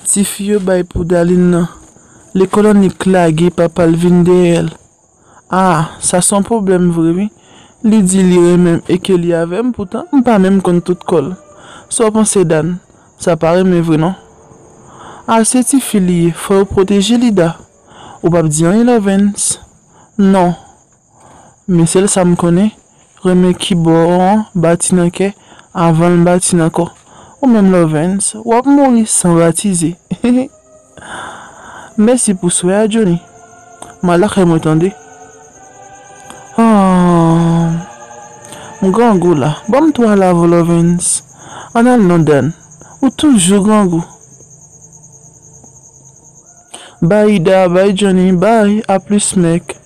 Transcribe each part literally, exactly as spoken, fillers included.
Tifi yo bay pou Dalin nan. Lekòl annik lage, papa l vin dèyè l. Ah, sa se yon pwoblèm vre wi. Li di li renmen m e ke li avè m, poutan m pa menm konn tout kò l. Sa w panse, Dan? Sa pa renmen vre non. Ah, se tifi li ye, fò yo pwoteje li, Da. Ou p ap di anyen, Lovens? Non. Men sèl sa m konnen, renmen kibò an bati nan kè avan l bati nan kò. Ou menm, Lovens, w ap mouri san batize. Mèsi pou swè a, Johnny. M al lakay mwen, tande. Ah, m grangou la. Ban m twa lav ou, Lovens. Ann al non, Dan. Ou toujou grangou. Bay, Da, bay, Johnny, bay. A plis, mèk.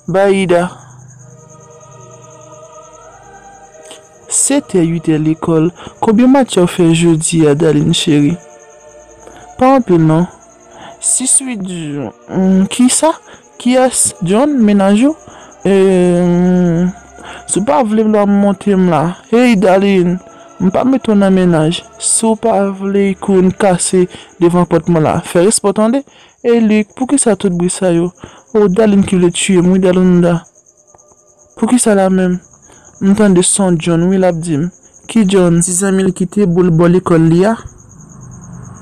Bay, Da. Setè, uitè lekòl. Konbyen match ou fè jodi a, Dalin cheri? Pa anpil non. Sis, uit jou. Hmm, kisa? Kiyès? John, mennaj ou? Ehm, si w pa vle lwa monte m la. Hey, Dalin, m pa mete w nan mennaj. Si w pa vle kouri kase devan pòt mwen la, fè respè w, tande. Ey, Luc, poukisa tout bri sa yo? O, Dalin ki vle tiye m wi, Dalonda. Poukisa la menm? M tande son John wi, l ap di m. Ki John? Ti zanmi l ki te boule bò lekòl li a?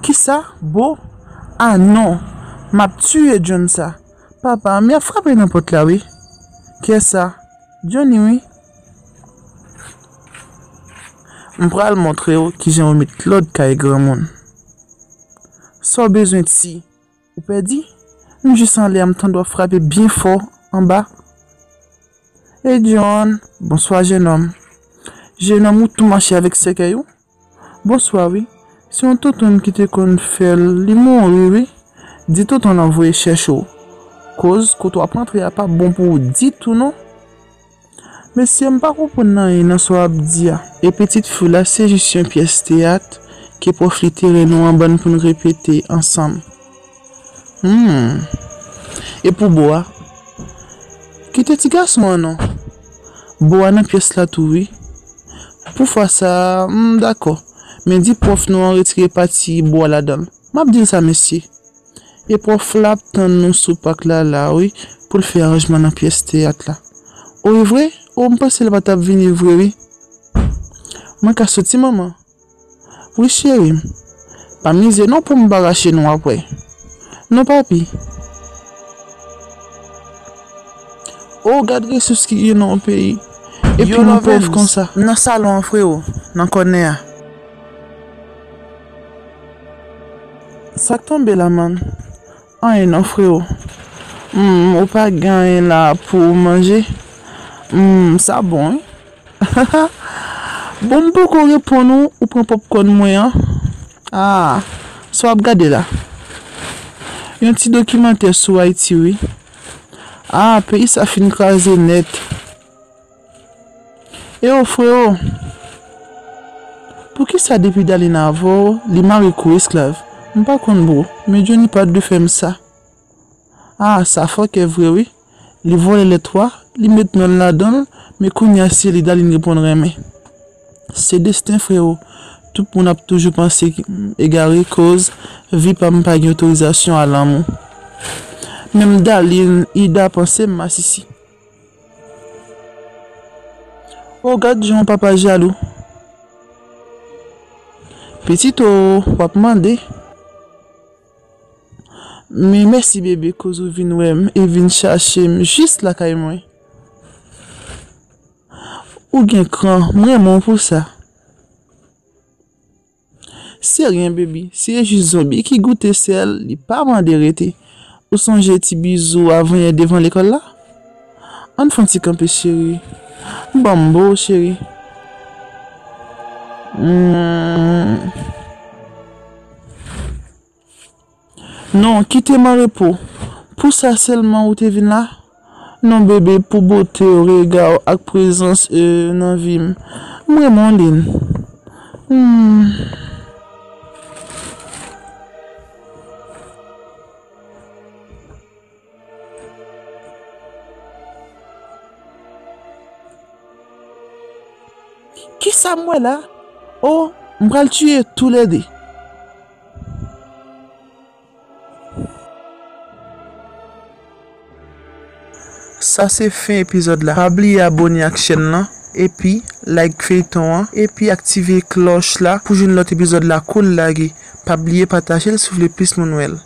Kisa? Bo? Ah non! M ap tiye John sa. Papa, m ap frape nan pòt la wi. Kiyès sa? Johnny wi. M pral montre w kijan yo met lòd kay granmoun. Sa w bezwen, Ti? Ou pèdi? M jis anlè a, m tande w ap frape byen fò anba. Ey, John, bonswa, jennonm. Jennonm, ou tou mache avèk sèkèy ou? Bonswa, wi. Se yon tonton m ki te konn fè l, li mouri, wi. Di tonton l an voye chèche w. Koz kote w ap antre a pa bon pou ou ditou, non. Mesye, m pa konprann anyen nan sa w ap di a. E pitit fi w la, se jis yon pyès teyat ke pwòf li te renmen w an bann pou n repete ansanm. Hmm. E pou bo a? Kite ti gason an non. Bo a nan pyès la tou wi. Pou fwa sa, m dakò. Men di pwòf nou an retire pati bo a ladan l. M ap di l sa, mesye. E pwòf la ap tann nou sou pak la la wi, pou l fè aranjman nan pyès teyat la. O, e vre? O, m panse l pa t ap vini vre wi. Mwen ka soti, manman? Wi, cheri m. Pa mize non pou m pa rache nou apre. Non, papi. O, gad resous ki gen nan yon peyi. Epi nou pòv konsa. Nan salon an, freo, nan kònè a. Sa k tonbe la, man? Anyen non, freo. Hmm, ou pa gen anyen la pou w manje? Hmm, sa bon, wi. Bon, m poko reponn ou, ou pran popcorn mwen an. Ah, sa w ap gade la? Yon ti dokimantè sou Ayiti, wi. Ah, peyi sa fin kraze nèt. E o, freo, poukisa depi Dalina avè w, li mare kou esklav? M pa konn, bro, men Johnny pa t dwe fè m sa. Ah, sa fòkè vre wi. Li vòlè lèt wa, li met non l ladan l, men kounye a se li Dalin reponn renmen. Se desten, freo. Tout moun ap toujou panse egare, koz vi pa m pa gen otorizasyon a lanmou. Menm Dalin, Ida panse m masisi. O, gad jan yon papa jalou. Pitit o, w ap mande. Men mèsi bebe, koz ou vin wè m e vin chache m jis lakay mwen. Ou gen kran, m renmen w pou sa. Se ryen, baby, se jis zonbi ki goute sèl, li pa mande rete. Ou sonje ti bizou avanyè devan lekòl la? Ann fè yon ti kanpe, cheri. Ban m bo, cheri. Hmm. Non, kite m an repo. Pou sa sèlman ou te vin la? Non, bebe, pou bote w, rega w ak prezans e nan vi m. M renmen w, Lin. Hmm. Kisa m wè la? O, M pral tiye toulède. Sa se fen epizòd la. Pa bliye abòne ak chèn lan, epi like feyton an, epi aktive klòch la pou jwenn lòt epizòd la kou l lage. Pa bliye pataje l si w vle plis moun wè l.